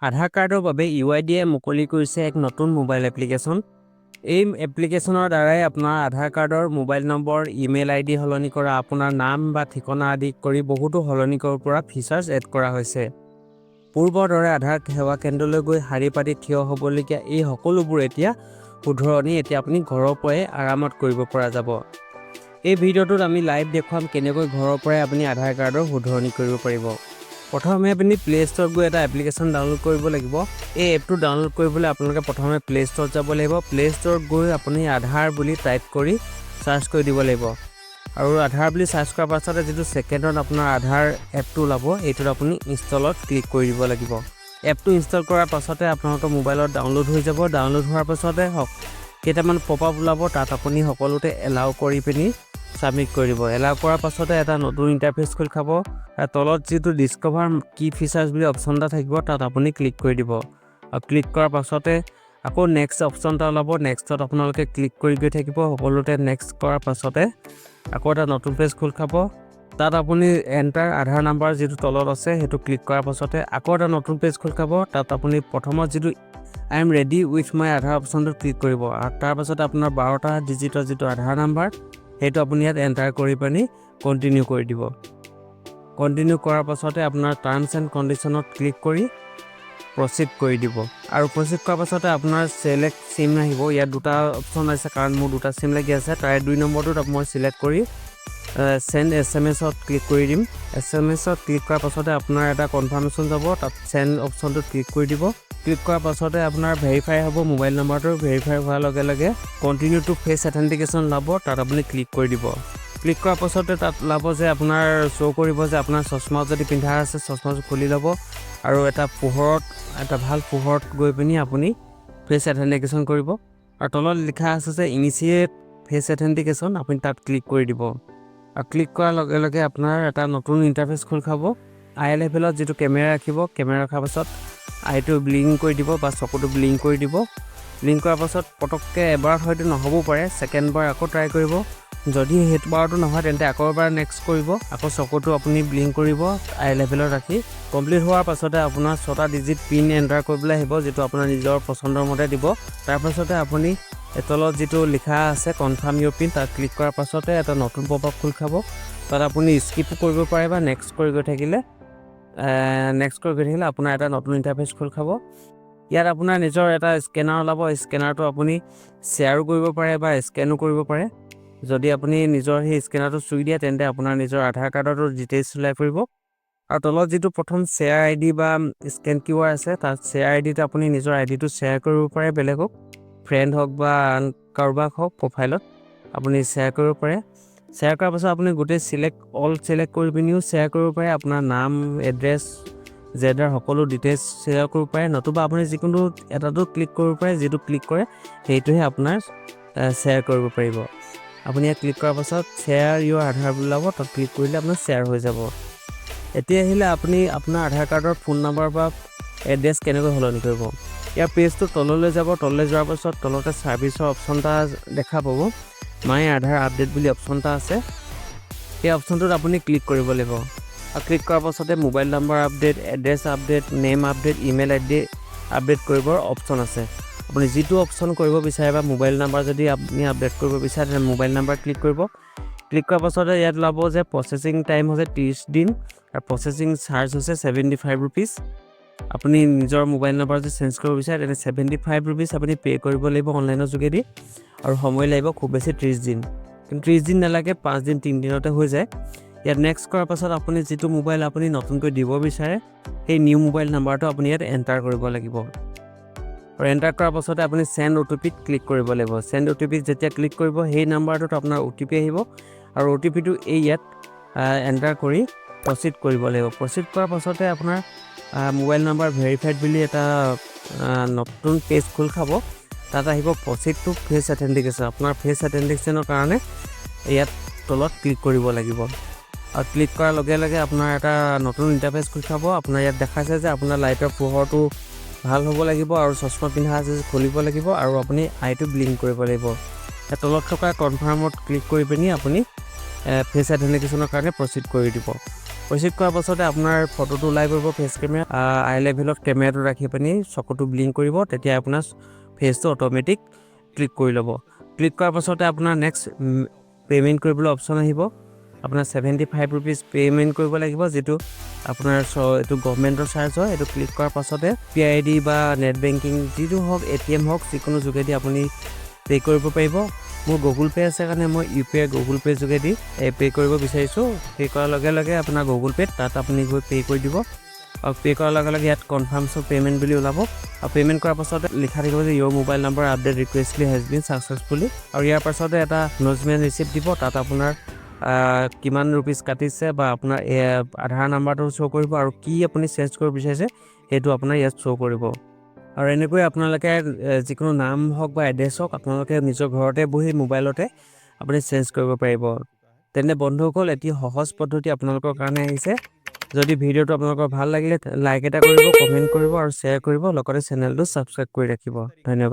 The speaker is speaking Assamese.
আধাৰ কাৰ্ডৰ বাবে ইউআইডিএ মুকলি কৰিছে এক নতুন মোবাইল এপ্লিকেশ্যন। এই এপ্লিকেশ্যনৰ দ্বাৰাই আপোনাৰ আধাৰ কাৰ্ডৰ মোবাইল নম্বৰ, ইমেইল আইডি সলনি কৰা, আপোনাৰ নাম বা ঠিকনা আদি কৰি বহুতো সলনি কৰিব পৰা ফিচাৰ্ছ এড কৰা হৈছে। পূৰ্বৰ দৰে আধাৰ সেৱা কেন্দ্ৰলৈ গৈ শাৰী পাতি থিয় হ'বলগীয়া এই সকলোবোৰ এতিয়া শুধৰণি এতিয়া আপুনি ঘৰৰ পৰাই আৰামত কৰিব পৰা যাব। এই ভিডিঅ'টোত আমি লাইভ দেখুৱাম কেনেকৈ ঘৰৰ পৰাই আপুনি আধাৰ কাৰ্ডৰ শুধৰণি কৰিব পাৰিব। প্ৰথমে আপুনি প্লে' ষ্ট'ৰত গৈ এটা এপ্লিকেশ্যন ডাউনলোড কৰিব লাগিব। এই এপটো ডাউনলোড কৰিবলৈ আপোনালোকে প্ৰথমে প্লে' ষ্ট'ৰত যাব লাগিব। প্লে' ষ্ট'ৰত গৈ আপুনি আধাৰ বুলি টাইপ কৰি চাৰ্চ কৰি দিব লাগিব আৰু আধাৰ বুলি চাৰ্চ কৰাৰ পাছতে যিটো ছেকেণ্ডত আপোনাৰ আধাৰ এপটো ওলাব, এইটোত আপুনি ইনষ্টলত ক্লিক কৰি দিব লাগিব। এপটো ইনষ্টল কৰাৰ পাছতে আপোনালোকৰ মোবাইলত ডাউনলোড হৈ যাব। ডাউনলোড হোৱাৰ পাছতে হওক কেইটামান পপ আপ ওলাব। তাত আপুনি সকলোতে এলাউ কৰি পিনি ছাবমিট কৰি দিব। এলাউ কৰাৰ পাছতে এটা নতুন ইণ্টাৰফেচ খোল খাব। তাৰ তলত যিটো ডিছকভাৰ কি ফিচাৰ্ছ বুলি অপশ্যন এটা থাকিব, তাত আপুনি ক্লিক কৰি দিব আৰু ক্লিক কৰাৰ পাছতে আকৌ নেক্সট অপশ্যন এটা ওলাব। নেক্সটত আপোনালোকে ক্লিক কৰি গৈ থাকিব। সকলোতে নেক্সট কৰাৰ পাছতে আকৌ এটা নতুন পেজ খোল খাব। তাত আপুনি এণ্টাৰ আধাৰ নাম্বাৰ যিটো তলত আছে, সেইটো ক্লিক কৰাৰ পাছতে আকৌ এটা নতুন পেজ খোল খাব। তাত আপুনি প্ৰথমত যিটো "I am ready with my Aadhaar" অপশ্যনটোত ক্লিক কৰিব আৰু তাৰপাছত আপোনাৰ 12টা ডিজিটৰ যিটো আধাৰ নাম্বাৰ, সেইটো আপুনি ইয়াত এণ্টাৰ কৰি পিনি কণ্টিনিউ কৰি দিব। কণ্টিনিউ কৰাৰ পাছতে আপোনাৰ টাৰ্মছ এণ্ড কণ্ডিশ্যনত ক্লিক কৰি প্ৰচিড কৰি দিব আৰু প্ৰচিড কৰাৰ পাছতে আপোনাৰ ছিলেক্ট চিম আহিব। ইয়াত দুটা অপশ্যন আছে, কাৰণ মোৰ দুটা চিম লাগি আছে। তাৰে 2 নম্বৰটোত মই ছিলেক্ট কৰি চেণ্ড এছএমএছত ক্লিক কৰি দিম। এছএমএছত ক্লিক কৰাৰ পাছতে আপোনাৰ এটা কনফাৰ্মেশ্যন যাব। তাত চেণ্ড অপশ্যনটোত ক্লিক কৰি দিব। ক্লিক কৰাৰ পাছতে আপোনাৰ ভেৰিফাই হ'ব মোবাইল নম্বৰটো। ভেৰিফাই হোৱাৰ লগে লগে কণ্টিনিউ টু ফেচ এথেণ্টিকেশ্যন ওলাব। তাত আপুনি ক্লিক কৰি দিব। ক্লিক কৰাৰ পাছতে তাত ওলাব যে আপোনাৰ শ্ব' কৰিব যে আপোনাৰ চশমা যদি পিন্ধা আছে, চশমাযোৰ খুলি ল'ব আৰু এটা ভাল পোহৰত গৈ পিনি আপুনি ফেচ এথেণ্টিকেশ্যন কৰিব। আৰু তলত লিখা আছে যে ইনিচিয়েট ফেচ এথেণ্টিকেশ্যন, আপুনি তাত ক্লিক কৰি দিব আৰু ক্লিক কৰাৰ লগে লগে আপোনাৰ এটা নতুন ইণ্টাৰফেচ খোল খাব। আই লেভেলত যিটো কেমেৰা ৰাখিব, কেমেৰা ৰখাৰ পাছত আইটো ব্লিংক কৰি দিব বা চকুটো ব্লিংক কৰি দিব। ব্লিংক কৰাৰ পাছত পটককৈ এবাৰত হয়তো নহ'বও পাৰে, ছেকেণ্ড বাৰ আকৌ ট্ৰাই কৰিব। যদি সেইটো বাৰতো নহয়, তেন্তে আকৌ এবাৰ নেক্সট কৰিব। আকৌ চকুটো আপুনি ব্লিংক কৰিব আই লেভেলত ৰাখি। কমপ্লিট হোৱাৰ পাছতে আপোনাৰ ছটা ডিজিট পিন এণ্টাৰ কৰিবলৈ আহিব, যিটো আপোনাৰ নিজৰ পচন্দৰ মতে দিব। তাৰপাছতে আপুনি তলত যিটো লিখা আছে "কনফাৰ্ম ইউৰ পিন", তাত ক্লিক কৰাৰ পাছতে এটা নতুন পপ আপ খোল খাব। তাত আপুনি স্কিপো কৰিব পাৰে বা নেক্সট কৰি গৈ থাকিলে আপোনাৰ এটা নতুন ইণ্টাৰফেচ খোল খাব। ইয়াত আপোনাৰ নিজৰ এটা স্কেনাৰ ওলাব। স্কেনাৰটো আপুনি শ্বেয়াৰো কৰিব পাৰে বা স্কেনো কৰিব পাৰে। যদি আপুনি নিজৰ সেই স্কেনাৰটো চুই দিয়ে, তেন্তে আপোনাৰ নিজৰ আধাৰ কাৰ্ডৰো ডিটেইলছ ওলাই পৰিব। আৰু তলত যিটো প্ৰথম শ্বেয়াৰ আইডি বা স্কেন কিউআৰ আছে, তাত শ্বেয়াৰ আইডিত আপুনি নিজৰ আইডিটো শ্বেয়াৰ কৰিব পাৰে বেলেগক, ফ্ৰেণ্ড হওক বা আন কাৰোবাক হওক, প্ৰফাইলত আপুনি শ্বেয়াৰ কৰিব পাৰে। শ্বেয়াৰ কৰাৰ পাছত আপুনি গোটেই চিলেক্ট অল চিলেক্ট কৰি পিনিও শ্বেয়াৰ কৰিব পাৰে। আপোনাৰ নাম, এড্ৰেছ, জেণ্ডাৰ সকলো ডিটেইলছ শ্বেয়াৰ কৰিব পাৰে। নতুবা আপুনি যিকোনো এটাতো ক্লিক কৰিব পাৰে। যিটো ক্লিক কৰে, সেইটোহে আপোনাৰ শ্বেয়াৰ কৰিব পাৰিব। আপুনি ইয়াত ক্লিক কৰাৰ পাছত "শ্বেয়াৰ ইউৰ আধাৰ" বুলি ওলাব। তাত ক্লিক কৰিলে আপোনাৰ শ্বেয়াৰ হৈ যাব। এতিয়া আহিলে আপুনি আপোনাৰ আধাৰ কাৰ্ডৰ ফোন নাম্বাৰ বা এড্ৰেছ কেনেকৈ সলনি কৰিব। ইয়াৰ পেজটো তললৈ যাব। তললৈ যোৱাৰ পাছত তলতে ছাৰ্ভিচৰ অপশ্যন এটা দেখা পাব। "মাই আধাৰ আপডেট" বুলি অপশ্যন এটা আছে। সেই অপশ্যনটোত আপুনি ক্লিক কৰিব লাগিব আৰু ক্লিক কৰাৰ পাছতে mobile number update, address update, name update, email ID update কৰিবৰ অপশ্যন আছে। আপুনি যিটো অপশ্যন কৰিব বিচাৰে বা মোবাইল নাম্বাৰ যদি আপুনি আপডেট কৰিব বিচাৰে, তেনে মোবাইল নাম্বাৰ ক্লিক কৰিব। ক্লিক কৰাৰ পাছতে ইয়াত ওলাব যে প্ৰচেছিং টাইম হৈছে 30 দিন আৰু প্ৰচেছিং চাৰ্জ হৈছে 75 ৰুপিজ। আপুনি নিজৰ মোবাইল নাম্বাৰ যদি চেঞ্জ কৰিব বিচাৰে, তেনে 75 ৰুপিজ আপুনি পে' কৰিব লাগিব অনলাইনৰ যোগেদি আৰু সময় লাগিব খুব বেছি 30 দিন। কিন্তু 30 দিন নালাগে, 5 দিন, 3 দিনতে হৈ যায়। ইয়াত নেক্সট কৰাৰ পাছত আপুনি যিটো মোবাইল আপুনি নতুনকৈ দিব বিচাৰে, সেই নিউ মোবাইল নাম্বাৰটো আপুনি ইয়াত এণ্টাৰ কৰিব লাগিব আৰু এণ্টাৰ কৰাৰ পাছতে আপুনি চেণ্ড অ'টিপিত ক্লিক কৰিব লাগিব। চেণ্ড অ'টিপিত যেতিয়া ক্লিক কৰিব, সেই নাম্বাৰটোত আপোনাৰ অ'টিপি আহিব আৰু অ'টিপিটো এই ইয়াত এণ্টাৰ কৰি প্ৰচিড কৰিব লাগিব। প্ৰচিড কৰাৰ পাছতে আপোনাৰ মোবাইল নাম্বাৰ ভেৰিফাইড বুলি এটা নতুন পেজ খোল খাব। তাত আহিব প্ৰচিড টু ফেচ এথেণ্টিকেশ্যন। আপোনাৰ ফেচ এথেণ্টিকেশ্যনৰ কাৰণে ইয়াত তলত ক্লিক কৰিব লাগিব আৰু ক্লিক কৰাৰ লগে লগে আপোনাৰ এটা নতুন ইণ্টাৰফেচ খোল খাব। আপোনাৰ ইয়াত দেখাইছে যে আপোনাৰ লাইটৰ পোহৰটো ভাল হ'ব লাগিব আৰু চশমা পিন্ধা আছে খুলিব লাগিব আৰু আপুনি আইটো ব্লিংক কৰিব লাগিব। ইয়াত তলত থকা কনফাৰ্মত ক্লিক কৰি পিনি আপুনি ফেচ এথেণ্টিকেশ্যনৰ কাৰণে প্ৰচিড কৰি দিব। প্ৰচিড কৰাৰ পাছতে আপোনাৰ ফটোটো ওলাই পৰিব। ফেচ কেমেৰা, আই লেভেলত কেমেৰাটো ৰাখি পিনি চকুটো ব্লিংক কৰিব, তেতিয়া আপোনাৰ ফেচটো অট'মেটিক ক্লিক কৰি ল'ব। ক্লিক কৰাৰ পাছতে আপোনাৰ নেক্সট পে'মেণ্ট কৰিবলৈ অপশ্যন আহিব। আপোনাৰ ₹75 পে'মেণ্ট কৰিব লাগিব, যিটো আপোনাৰ এইটো গভমেণ্টৰ চাৰ্জ হয়। এইটো ক্লিক কৰাৰ পাছতে পি আই ডি বা নেট বেংকিং যিটো হওক, এটিএম হওক, যিকোনো যোগেদি আপুনি পে' কৰিব পাৰিব। মোৰ গুগল পে' আছে কাৰণে মই ইউপিআই, গুগল পে' যোগেদি পে' কৰিব বিচাৰিছোঁ। পে' কৰাৰ লগে লগে আপোনাৰ গুগল পে'ত তাত আপুনি গৈ পে' কৰি দিব আৰু পে' কৰাৰ লগে লগে ইয়াত কনফাৰ্মছ অফ পে'মেণ্ট বুলি ওলাব আৰু পে'মেণ্ট কৰাৰ পাছতে লিখা থাকিব যে "Your mobile number update requestly has been successfully"। আৰু ইয়াৰ পাছতে এটা একনলেজমেণ্ট ৰিচিপ্ট দিব। তাত আপোনাৰ কিমান ৰুপিজ কাটিছে বা আপোনাৰ আধাৰ নাম্বাৰটো শ্ব' কৰিব আৰু কি আপুনি চেঞ্জ কৰিব বিচাৰিছে, সেইটো আপোনাৰ ইয়াত শ্ব' কৰিব। আৰু এনেকৈ আপোনালোকে যিকোনো নাম হওক বা এড্ৰেছ হওক, আপোনালোকে নিজৰ ঘৰতে বহি মোবাইলতে আপুনি চেঞ্জ কৰিব পাৰিব। তেনে বন্ধুসকল, এটি সহজ পদ্ধতি আপোনালোকৰ কাৰণে আহিছে। যদি ভিডিঅ'টো আপোনালোকৰ ভাল লাগিলে, লাইক এটা কৰিব, কমেণ্ট কৰিব আৰু শ্বেয়াৰ কৰিব, লগতে চেনেলটো ছাবস্ক্ৰাইব কৰি ৰাখিব। ধন্যবাদ।